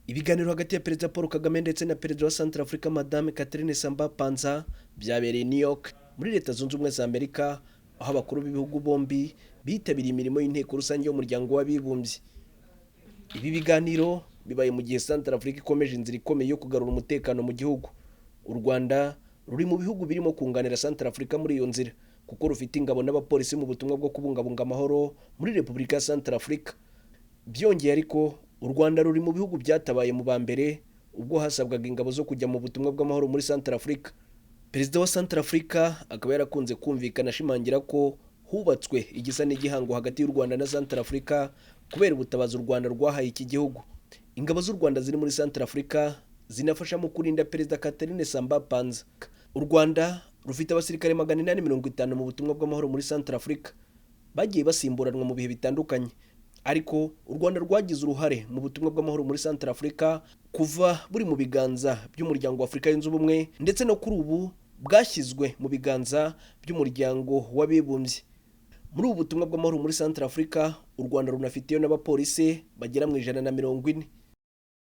Ibiganiro hagati ya Perezida Paul Kagame ndetse na Perezida wa Centrafrique, Madame Catherine Samba Panza, byabereye i New York muri Leta Zunze Ubumwe za Amerika, aho abakuru b'ibihugu bombi bitabiriye imirimo y'Inteko Rusange y'Umuryango w'Abibumbye. Ibi biganiro bibaye mu gihe Centrafrique ikomeje inzira ikomeye yo kugarura umutekano mu gihugu. U Rwanda ruri mu bihugu birimo kunganira Centrafrique muri iyo nzira, kuko rufite ingabo n'abapolisi mu butumwa bwo kubungabunga amahoro muri Repubulika ya Centrafrique. Byongeye ariko, u Rwanda ruri mu bihugu byatabaye mu ba mbere ubwo hasabwaga ingabo zo kujya mu butumwa bw'amahoro muri Centrafrique. Perezida wa Centrafrique akaba yarakunze kumvikana ashimangira ko hubatswe igisa n'igihango hagati y'u Rwanda na Centrafrique kubera ubutabazi u Rwanda rwahaye iki gihugu. Ingabo z'u Rwanda ziri muri Centrafrique zinafasha mu kurinda Perezida Catherine Samba Panza. U Rwanda rufite abasirikare 850 mu butumwa bw'amahoro muri Centrafrique, bagiye basimburanwa mu bihe bitandukanye, ariko u Rwanda rwagize uruhare mu butumwa bw'amahoro muri Centrafrique kuva buri mu biganza by'Umuryango wa Afurika Yunze Ubumwe, ndetse no kuri ubu bwashyizwe mu biganza by'Umuryango w'Abibumbye. Muri ubu butumwa bw'amahoro muri Centrafrique, u Rwanda runafiteyo n'abapolisi bagera mu 140.